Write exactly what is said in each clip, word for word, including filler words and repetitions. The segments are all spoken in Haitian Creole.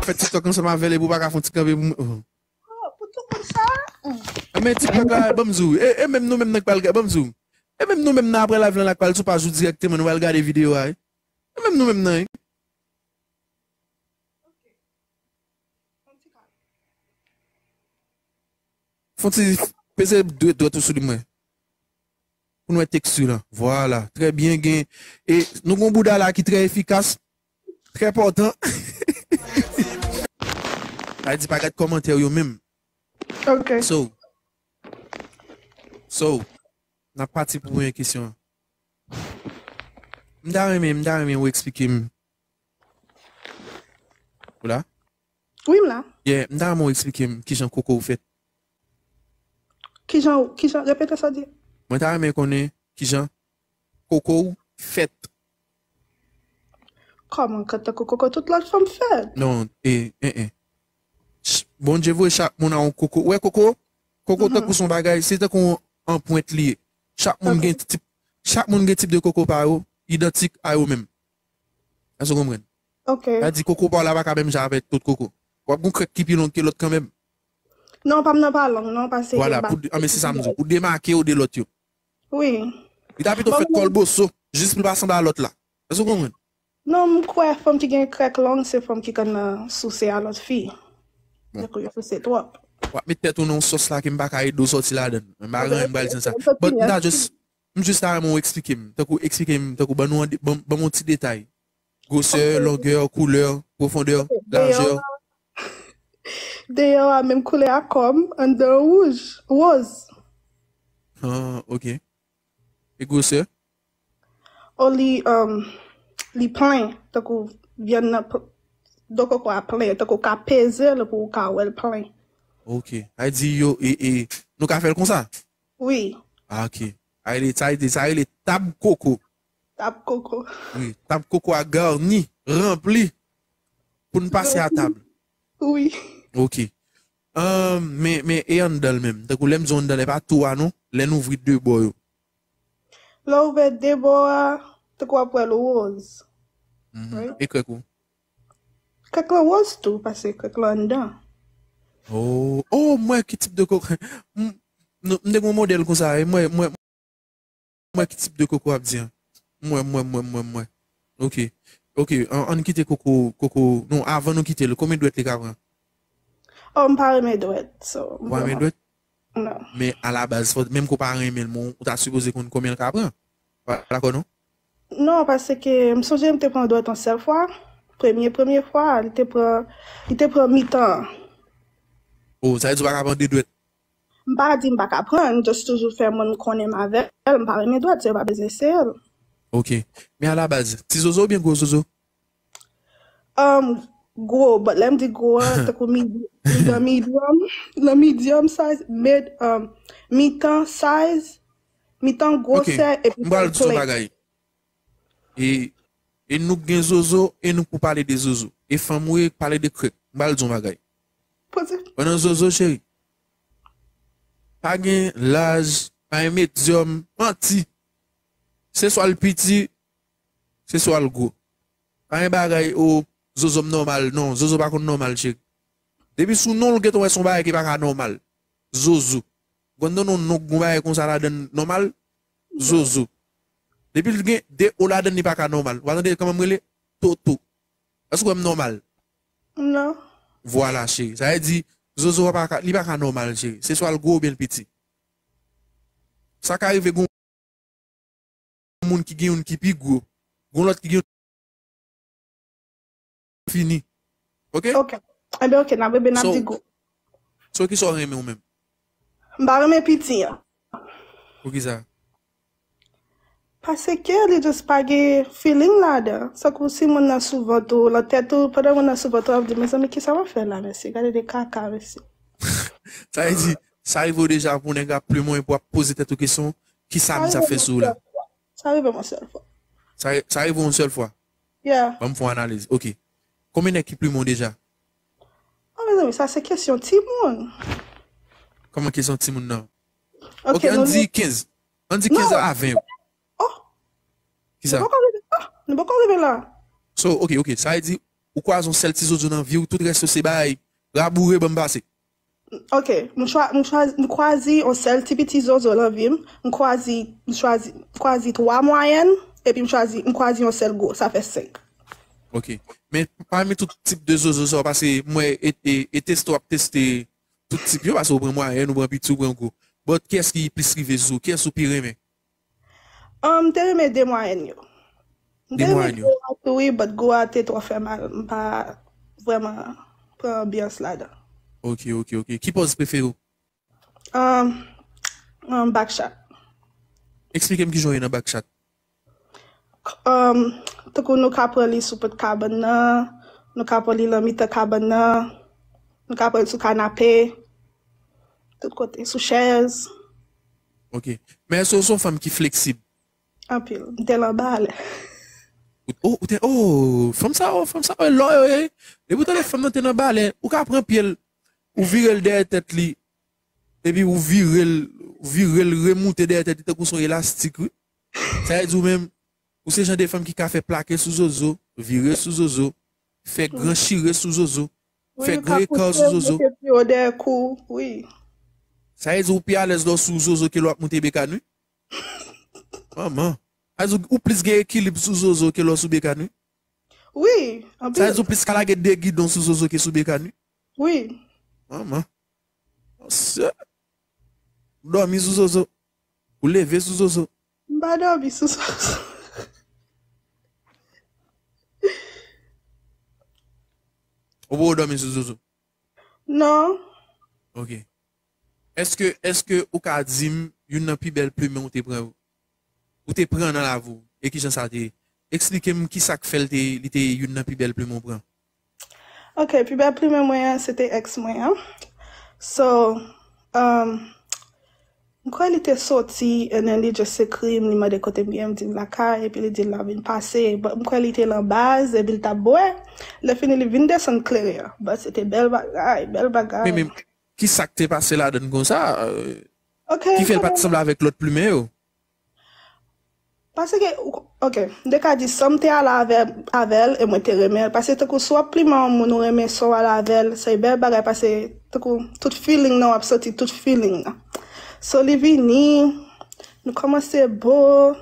fè TikTok ansanm avè l epi w pa ka fè yon ti kanpe pou mwen. Oh. Oh, pou tout moun sa? Mm. Men TikTok la, ban m di w. E, e menm nou menm nan k pral, ban m di w. E menm nou menm nan apre live lan la k pral sou paj ou dirèkteman, nou pral gade videyo a, wi. E menm nou menm nan, wi. Fon ti peze dwèt, dwèt ou sou li mwen. Pou n wè teksti lan. Vwala. Trè byen gen. E nou gon bouda la ki trè efikas. Trè pòtan. Sa di pa gad kòmantè yo menm. Ok. So. So. N ap pati pou premye kesyon an. M ta renmen, m ta renmen ou eksplike m. Ou la? Wi, m la. Yeah, m ta renmen w eksplike m kijan koko w fèt. Kijan, kijan, repete sa w di. Mwen ta renmen konnen kijan koko w fèt. Kòman, kanta koko, koko tout lòt fanm fèt? Non, e, e, e. Ch-, Bondye voye chak moun a yon koko. Ou wè koko? Koko tankou se yon bagay, se tankou yon anprent li ye. Chak moun gen tip, chak moun gen tip de koko pa yo, idantik a yo menm. Èske w konprann? Ok. Sa di koko pa w la pa ka menm jan avèk tout koko. W ap gon krèk ki pi long ke lòt kanmenm. Non, pa m nan pa long, non, paske vwala, pou, ah, men se sa m di, pou demake w de lòt yo. Wi. Li ta pito fèt kòlboso, jis pou l pa sanble a lòt la. Èske w konprann? Non, m kwè fanm ki gen krèk long, se fanm ki konn nan souse a lòt fi. Bon. Tankou yo souse twòp. W ap met tèt ou nan yon sòs la ke m pa ka ede w sòti ladan l. M pa gen anyen m pral di nan sa. But m ta just M jis ta renmen w eksplike m. Tankou, eksplike m, tankou, ban nou an de-, ban, ban m yon ti detay. Gwosè, longè, koulè, pwofondè, lajè. Deyò a, deyò a menm koulè a kò m, anndan wouj, woz. Ah, ok. E gwosè? O, li, um, li plen, tankou vyann nan, pl-, do koko a plen, tankou w ka peze l pou w ka wè l plen. Ok. Sa vle di yo, e, e, nou ka fè l konsa? Wi. Ah, ok. Sa rele, sa rele, sa rele tab koko. Tab koko. Wi, tab koko a garni, ranpli, pou n pase a tab. Wi. Ok. Ahn, men, men, e anndan l menm? Tankou lè m di w anndan l, e pa tou a non, lè n ouvri de bò yo. Lè w ouvè de bò a, tankou w ap wè l woz. Mhm. Wi. E krèk ou? Krèk lan woz tou, paske krèk lan anndan. Oh, oh, m wè ki tip de koko. M, non, m te gen yon modèl konsa, e m wè, m wè, m wè ki tip de koko w ap di an. M wè, m wè, m wè, m wè, m wè. Ok. Ok, an, ann kite koko, koko, non, avan nou kite l, konbyen dwèt li ka pran? Oh, m pa renmen dwèt, so, m pa renmen dwèt? Non. Men alabaz, fò, menm ke w pa renmen l, men w ta sipoze konn konbyen l ka pran. Pa dakò, non? Non, paske m sonje m te pran dwèt yon sèl fwa. Premye, premye fwa, li te pran, li te pran mitan an. Oh, sa vle di w pa ka pran de dwèt? M pa di m pa ka pran, m just toujou fè moun konnen m avè l, m pa renmen dwèt, se yo pa bezwen eseye l. Ok. Men alabaz, ti zozo oubyen gwo zozo? Um, gwo, but lè m di gwo an, tankou mid-, li nan medium, nan medium size, mid, um, mitan size, mitan gwosè, epi m pral di w yon bagay. E, e nou k gen zozo, e nou k pou pale de zozo. E fanm ou ye k pale de krèk. M pral di w yon bagay. Pandan zozo, cheri, pa gen laj, pa gen medyòm, manti. Se swa l piti, se swa l gwo. Pa gen bagay, o, zozo m nòmal. Non, zozo pa konn nòmal, cheri. Depi sou non l, w gentan wè se yon bagay ki pa ka nòmal. Zozo. Konn tande yon non k gon bagay konsa ladan l nòmal? Zozo. Depi l gen de o ladan l, li pa ka nòmal. W a tande kòman m rele? Toto. Èske w wè m nòmal? Non. Vwala, cheri. Sa vle di, zozo a pa ka, li pa ka nòmal, cheri. Se swa l gwo oubyen l piti. Sa ka rive gon moun ki gen youn ki pi gwo, gon lòt ki gen youn fini. Ok? Ok. Enben, ok, n ap rebe, n ap di gwo. So, kisa w renmen ou menm? M pa renmen piti an. Poukisa? Paske li just pa gen feeling ladan. Tankou si moun nan sou vant ou, lan tèt ou, pandan moun nan sou vant ou, w ap di, mezanmi, kisa m ap fè la, mesye? Gade de kaka, mesye. Sa vle di, sa rive w deja pou nèg la plimen w epi w ap poze tèt ou kesyon, kisa misye ap fè sou ou la? Sa rive m yon sèl fwa. Sa, sa rive w yon sèl fwa? Yeah. Ban m fè yon analiz. Ok. Konbyen nèg ki plimen w deja? Oh, mezanmi, sa se kesyon timoun. Kòman kesyon timoun nan? Ok, ann di kenz. Ann di kenz a ven. Oh. Kisa? Nou poko rive, oh, nou poko rive la. So, ok, ok. Sa vle di, ou kwaze yon sèl ti zozo nan vi w, tout rès yo se bay raboure, ban m pase. Ok, m chwa, m chwazi, m kwazi yon sèl ti piti zozo nan vi m, m kwazi, m chwazi, m kwazi twa mwayèn, epi m chwazi, m kwazi yon sèl gwo, sa fè senk. Ok. Men pami tout tip de zozo sa w pase, m wè e, e, e teste w ap teste tout tip yo, pase ou pran mwayèn, ou pran piti, ou pran gwo. But kiyès ki plis rive sou ou? Kiyès ou pi renmen? Um, m te renmen de mwayèn yo. M te renmen gwo a tou, wi, but gwo a te twò fè mal. M pa vrèman pran anbyans ladan. Ok, ok, ok. Ki pòz prefere w? Um, um, back shot. Eksplike m kijan w ye nan back shot. Um, tankou nou ka pran li sou pòt kabann nan, nou ka pran li nan mitan kabann nan, nou ka pran li sou kanape, tout kote, sou chèz. Ok. Men èske w se yon fanm ki fleksib? Anpil. M te nan balè. Ou, oh, ou te, oh, fanm sa, oh, fanm sa, oh, lò yo ye. Depi w tande fanm nan te nan balè, ou ka pran pye l, ou vire l dèyè tèt li, epi ou vire l, ou vire l remoute dèyè tèt li tankou se yon elastik, wi. Sa vle di ou menm, ou se jan de fanm ki ka fè plake sou zozo, vire sou zozo, fè gran chire sou zozo, fè gran ekar sou zozo. Mete pye w dèyè kou, wi. Sa vle di ou pi alèz lè w sou zozo ke lè w ap moute bekàn, wi. Manman. Sa vle di ou plis gen ekilib sou zozo ke lè w sou bekàn, wi. Wi, anpil. Sa vle di ou plis ka lage de gidon sou zozo ke sou bekàn, wi. Wi. Manman. Monchè. Ou dòmi sou zozo. Ou leve sou zozo. M pa dòmi sou zozo. Ou poko dòmi sou zozo? Non. Ok. Èske, èske ou ka di m youn nan pi bèl plimen ou te pran, ou te pran nan lavi w? E kijan sa te ye? Eksplike m kisa k fè l te, li te youn nan pi bèl plimen ou pran. Ok, pi bèl plimen mwen an, se te ex mwen an. So, um, m kwè li te soti, and then li just ekri m, li mande kote m ye, m di l lakay, epi li di l l ap vin pase. But m kwè li te nan baz, epi l t ap bwè. Lè fini, li vin desann kleren an. But se te bèl bagay, bèl bagay. Men, men, kisa k te pase ladann konsa, euh, ki fè l pa t sanble avèk lòt plimen yo? Paske, ok, m te ka di sa, m te ale avè, avè l e mwen te renmen l. Paske tankou si w ap plimen yon moun ou renmen sa w ale avè l, se bèl bagay paske tankou tout feeling nan w ap santi tout feeling nan. So li vini, nou kòmanse bo,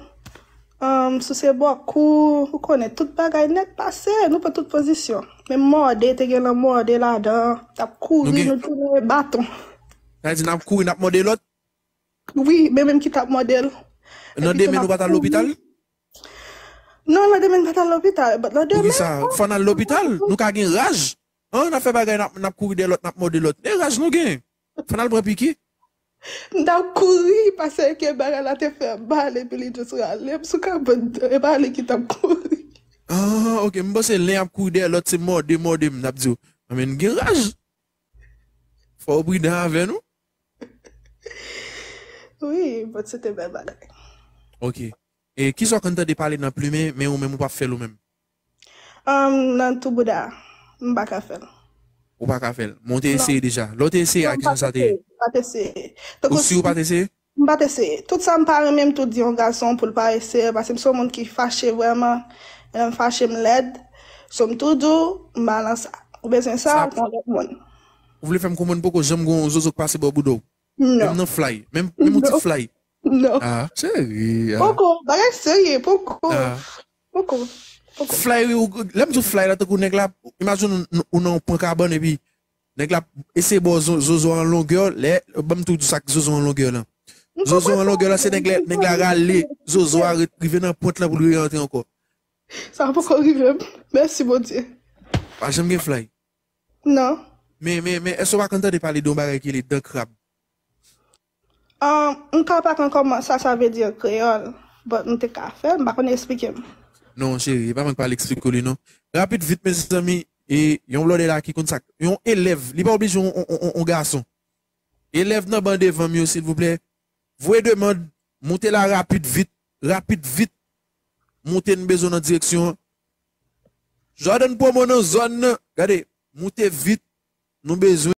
um, souse bò kou, ou konnen tout bagay nèt pase, nou pran tout pozisyon. Menm mòde, te gen nan mòde ladan, t ap kouri, nou tounen baton. Sa vle di n ap kouri, n ap mòde lòt? Wi, men menm ki t ap mòde l. Nan demen nou pa t al lopital? Non, nan demen n pa t al lopital, but nan demen. Poukisa? Fò n al lopital, nou ka gen raj. An, n ap fè bagay, n ap, n ap kouri dèyè lòt, n ap mòde lòt. E raj nou gen. Fò n al pran piki. M t ap kouri, paske bagay la te fè mal, epi li just rale m sou kabann nan. E pa li ki t ap kouri. Ah, ok, m panse len ap kouri dèyè lòt, se mòde, mòde m, n ap di w. Anben, n gen raj. Fò w pridan avè nou. Wi, but se te bèl bagay. Ok. E kisa w konn tande pale nan plimen, men ou menm ou p ap fè l ou menm? Um, nan tou bouda, m pa ka fè l. Ou pa ka fè l. Men w te eseye deja. Lè w te eseye, a kijan sa te ye? Non, m pa t eseye. M pa t eseye. Ou si ou pa t eseye? M pa t eseye. Tout sa m pa renmen, m tou di yon gason pou l pa eseye, paske m se yon moun ki fache vrèman. E lè m fache, m lèd. So, m tou di w, m pa nan sa. Ou bezwen sa, pran lòt moun. Ou vle fè m konprann poko janm gen yon zozo k pase bò bouda w? Non. Menm nan fly. Menm, menm yon ti fly. Non. Ah, cheri, ah. Poko, bagay serye, poko. Ah. Poko. Poko. Fly, wi, ou, lè m di w fly la, tankou nèg la, imajine ou, ou nan yon pwen kabann epi nèg la eseye ba w zo-, zozo an longè, lè, ban m tou di w sa k zozo an longè lan. Zozo an longè lan, se nèg la, nèg la rale zozo a ret, rive nan pwent lan pou l re-rantre ankò. Sa poko rive m. Mèsi Bondye. Pa janm gen fly. Non. Men, men, men, èske w pa konn tande pale de yon bagay ki rele dan krab? Ah, m ka pa konn kòman sa, sa vle di an kreyòl, but m te ka fè, m pa konn esplike m. Non, cheri, e pa mwen k pral eksplike w li, non. Rapid vit, mezanmi, e yon blòdè la ki konn sa, yon elèv, li pa oblije yon, yon, yon, yon gason. Elèv nan ban devan m yo, silvouplè, voye demann, moute la rapid vit, rapid vit. Moute, n bezwen w nan direksyon an. Jordan Promo nan zòn nan. Gade, moute vit, nou bezwen